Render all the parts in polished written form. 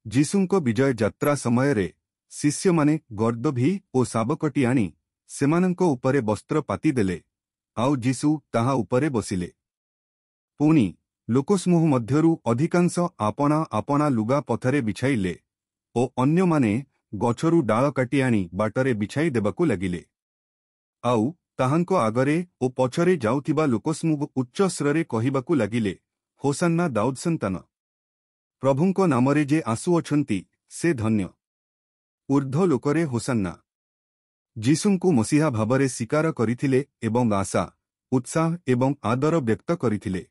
ଯୀଶୁଙ୍କ ବିଜୟ ଯାତ୍ରା ସମୟରେ, ଶିଷ୍ୟମାନେ ଗର୍ଦ୍ଦଭୀ ଓ ଶାବକଟି ଆଣି ସେମାନଙ୍କ ଉପରେ ବସ୍ତ୍ର ପାତି ଦେଲେ, ଆଉ ଯୀଶୁ ତାହା ଉପରେ ବସିଲେ। ପୁଣି, ଲୋକସମୂହ ମଧ୍ୟରୁ ଅଧିକାଂଶ ଆପଣା ଆପଣା ଲୁଗା ପଥରେ ବିଛାଇଲେ ଓ ଅନ୍ୟମାନେ ଗଛରୁ ଡାଳ କାଟି ଆଣି ବାଟରେ ବିଛାଇ ଦେବାକୁ ଲାଗିଲେ। ଆଉ ତାହାଙ୍କ ଆଗରେ ଓ ପଛରେ ଯାଉଥିବା ଲୋକସମୂହ ଉଚ୍ଚ ସ୍ୱରରେ କହିବାକୁ ଲାଗିଲେ, ହୋସାନ୍ନା ଦାଉଦ ସନ୍ତାନ। ପ୍ରଭୁଙ୍କ ନାମରେ ଯେ ଆସୁଅଛନ୍ତି, ସେ ଧନ୍ୟ। ଊର୍ଦ୍ଧ୍ୱ ଲୋକରେ ହୋସାନ୍ନା। ଯୀଶୁଙ୍କୁ ମସିହା ଭାବରେ ସ୍ୱୀକାର କରିଥିଲେ ଏବଂ ଆଶା, ଉତ୍ସାହ ଏବଂ ଆଦର ବ୍ୟକ୍ତ କରିଥିଲେ।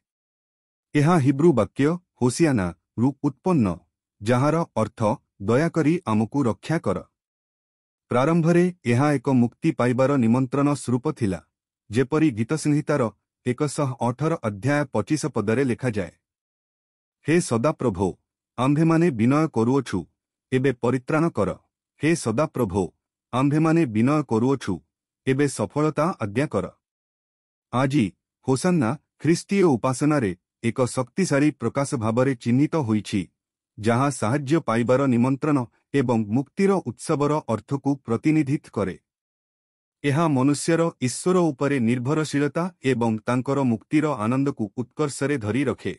ଏହା ହିବ୍ରୁ ବାକ୍ୟ ହୋସିଆନା ରୁ ଉତ୍ପନ୍ନ, ଯାହାର ଅର୍ଥ ଦୟାକରି ଆମକୁ ରକ୍ଷା କର। ପ୍ରାରମ୍ଭରେ ଏହା ଏକ ମୁକ୍ତି ପାଇବାର ନିମନ୍ତ୍ରଣ ସ୍ୱରୂପ ଥିଲା, ଯେପରି ଗୀତସଂହିତାର 118 ଅଧ୍ୟାୟ 25 ପଦରେ ଲେଖାଯାଏ, ହେ ସଦାପ୍ରଭୋ, ଆମ୍ଭେମାନେ ବିନୟ କରୁଅଛୁ, ଏବେ ପରିତ୍ରାଣ କର। ହେ ସଦାପ୍ରଭୋ, ଆମ୍ଭେମାନେ ବିନୟ କରୁଅଛୁ, ଏବେ ସଫଳତା ଆଜ୍ଞା କର। ଆଜି ହୋସାନ୍ନା ଖ୍ରୀଷ୍ଟୀୟ ଉପାସନାରେ ଏକ ଶକ୍ତିଶାଳୀ ପ୍ରକାଶ ଭାବରେ ଚିହ୍ନିତ ହୋଇଛି, ଯାହା ସାହାଯ୍ୟ ପାଇବାର ନିମନ୍ତ୍ରଣ ଏବଂ ମୁକ୍ତିର ଉତ୍ସବର ଅର୍ଥକୁ ପ୍ରତିନିଧିତ୍ୱ କରେ। ଏହା ମନୁଷ୍ୟର ଈଶ୍ୱର ଉପରେ ନିର୍ଭରଶୀଳତା ଏବଂ ତାଙ୍କର ମୁକ୍ତିର ଆନନ୍ଦକୁ ଉତ୍କର୍ଷରେ ଧରି ରଖେ।